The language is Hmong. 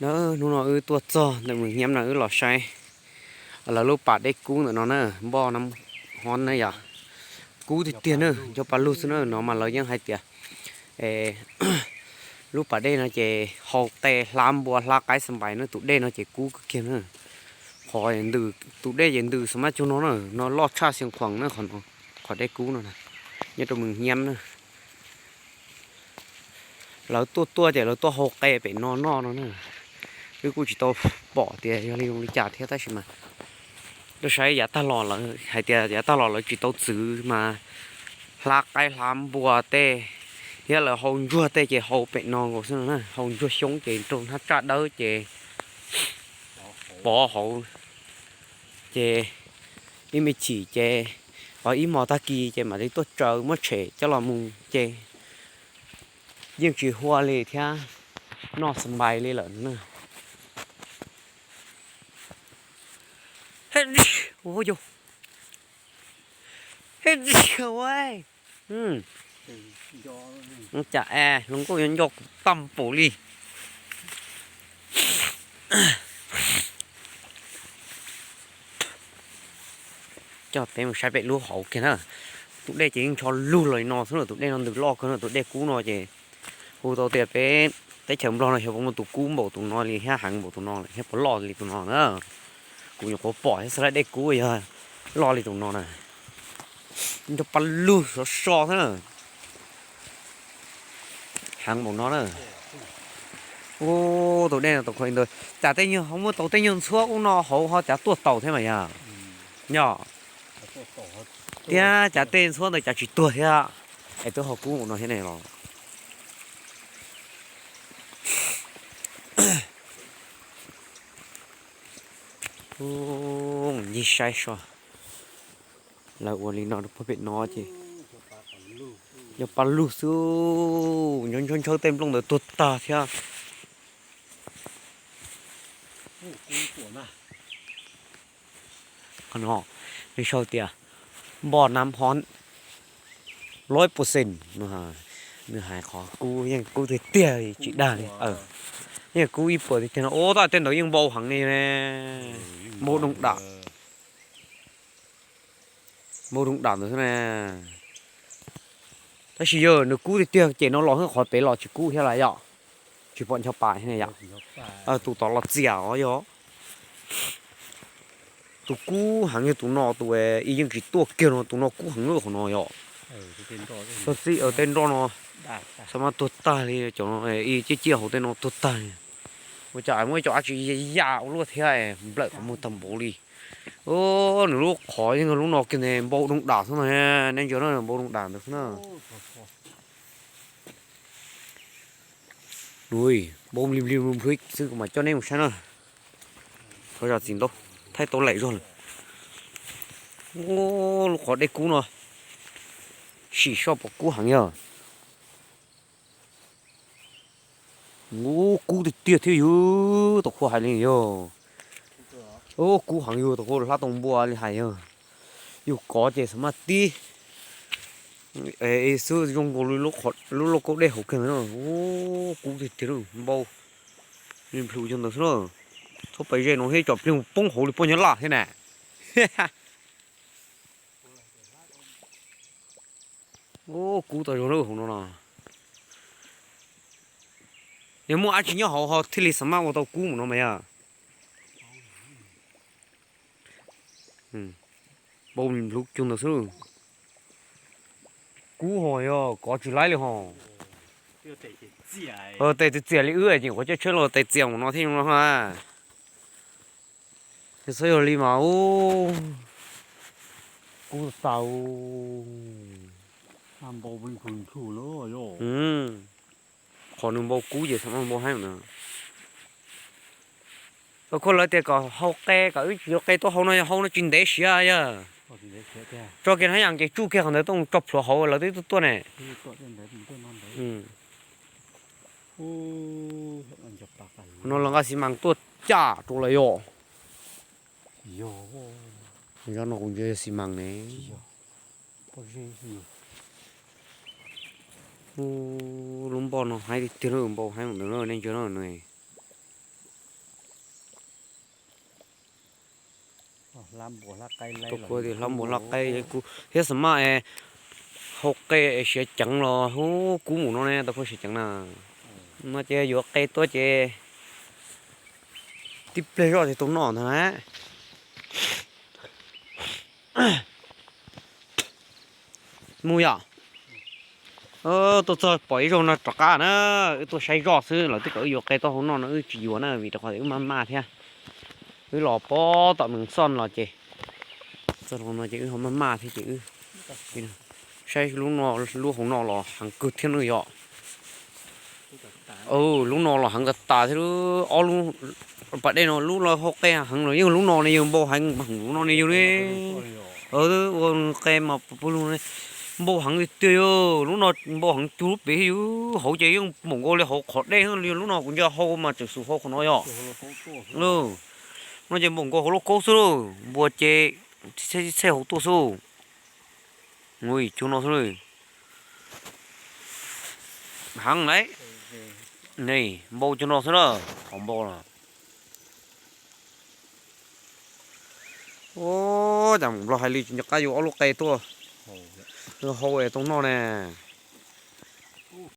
Na, hnub no wb tuaj txog ntawm Mws Hnyiab no wb los saib lawv lub pas dej kub ntawm no na, npoj nab hob na yom. Kub tiag tiag na, nco pa lug xwb na, no mas lawv yeej hais tias lub pas dej no ces hau qe hlab npua hlab qaib xa npais na, tus dej no ces kub kawg kiag na. Qhov ntws, tus dej ces ntws xa mab cuag no na, no loj tshaj Xeev Khuam na, qhov dej kub no na, nyob rau Mws Hnyiab na. Lawv tuaj tuaj ces lawv tuaj hau qe pem no noj no na. Wb kuj tsis tau pom tias yog li zoo li cas thiab tab sis mas tuaj saib yav tag los lawv hais tias yav tag los lawv tsis tau txwv mas hlab qaib hlab npua tej thiab lawv hau ntsuag tej ces hau pem no nkaus xwb no na, hau ntsuag xyoob ces rau hnab tsaj dawb ces pov hauv ces ib me chim ces, o, ib hmo tag kis ces mam li tuaj tsaws muab tshem coj los mus ces yeej tsis hua li thiab, noj xa npais li lawm na. Cas es hluas nkauj yuav nco kuv tag npaum li. Coj peb mus saib pem lub hauv kiag na. Tus dej ces yeej ncho lug los li no xwb na, tus dej no ntws loj kawg na, tus dej kub no ces hu tau tias peb teb chaws Nplog no xyov puas muaj tus kub npaum tus no li thiab heev npaum tus no lawm thiab puas loj li tus no na. Kuv nyuam qhuav pom thiab xav tias dej kub yog loj li tus no na. Nrog pa lug sov so xwb na. Heev npaum no na. Ub, tus dej no tau kho ntawd cas tej nyuag ho muab tau tej nyuag ntxhuab ub no hauv ho cav tuaj tau thiab mas yog. Yog. Thiab cav tej ntxhuab ntawd cav tsis tuag thiab. Es twb ho kub npaum no thiab ne los. Ncig saib so. Lawv ua li no rau puag pem no ces yog pa lug xwb, ntshaw ntshaw tej nplooj ntawd tuag tag thiab. Qhov no nws sau tias npoj nab hob lawv puas xees, nws hais qhov kub yeej kub tiag tiag tsis dag li. Yeej kub ib puas tiag tiag no. Ub, tab tej ntawd yeej npau heev li ne. Npau dooj dam. Npau dooj dam ntawd xwb na. Tab sis yog nws kub tiag tiag ces no los hwb, qhov pem los tsis kub thiab lawm yom. Tsis pom ncho pa thiab ne yom. Tus tod los txias os yog. Tus kub heev yog tus no, tus ib yeej tsis tuaj kiag no, tus no kub heev lawm hauv no yom. Xov txij tej nroj no, xav mas tuag tag li cov no, ib ciaj ciaj hauv tej no tuag tag li. Ua cas muaj ib co dab tsi ya ua luaj thiab nplawm qhov muag tag npaum li. Nws lub qhov yeej lub no kiag ne, npau dooj dam xwb no, nej ntsia na, npau dooj dam ntawd xwb na. Npau nplig nplig nplig xwb kuv mam coj nej mus saib na. Thov zam txim ntau, thaij tau laim zog lawm. Lub qhov dej kub no, sim soj puas kub heev yog. Ub, kub tiag tiag thiab yog, tam qhuav hais li yog. Ub, kub heev yog, tam qhuav hlab tau npua li hais yog. Yus kov ces xav mas tib xwb zoo nkaus li lub lauj kaub dej hauv kiag ntawd na. Ub, kub tiag tiag, npau li nplhus cog ntawd xwb na. Txhob pais ze no thiab, cov plig poob hauv li poj nyob laj thiab na. Ub, kub tau zoo lawm hauv no no. Yog muaj dab tsi nyob hauv ho thiaj li xav mas ua tau kub mus no mas yog. Npau nplhus cug ntawd xwb. Kub ho yog kov tsis laib li ho. Tes txias txias li wb ces kuv coj tsheb los tes txias mus no thiab zoo no ha. Txhob yog li mas ub, kub tau. Qhov nws npau kub ces xav mas npau heev na. Koj lawv tias kom hau qe, kom wb tsis yuav qe tuaj hau no, hau no tsis ntev siav yog. Tso kiag hab yam ces tsuj kiag qhov ntawd tuaj tso plhuav hauv lawv twb tuaj tuaj ne. No los nqa xi mas tuaj caj rau lawm yom. Zov no kuv ntsia yog xi mas ne. Lub npoj no haib tiag tiag, npau heev ntawd nej ntsia no. Tus kuv tias hlob npua hlob qe, kuv thiab xa maj es hau qe es siav ceev los hu kub mus no ne, tau kuv siav ceev na. No ces yuav qe tuaj ces tib pliag zoj ces tau noj ntag na. Mus yom. Tuaj txog pom ib zaug no rov qab na, wb tuaj saib zoj xwb, lawv twb kom wb yuav qe tuaj hau noj no wb tsis yuav na, vim rau qhov tias wb maj maj thiab. Wb los pog tom Mees Xoj los ces, txog no ces wb ho maj maj thiab ces wb saib lub no, lub hauv no los heev kawg thiab no yom. Lub no los heev tas tas thiab, ob lub pas dej no lub los hau qe heev los yeej lub no ne yog npau heev, lub no ne yog li ua qe mas pw lug npau heev tiag tiag yog lub no npau heev cuag lub pem yog hauv ces yeej npaum nkaus li hauv qhov dej li, lub no kuv nco hau mas tseem xus hau qhov no yom. No ces npaum nkaus hauv lauj kaub xwb lauj, npua ces txhej txhej hauv tuaj xwb. Cuag no xwb. Heev lauj. Npau cuag no xwb na, qhov npau los. Ua cas Nplog hais li tsis nco qab yuav ob lub qe tuaj hau es tau noj ne.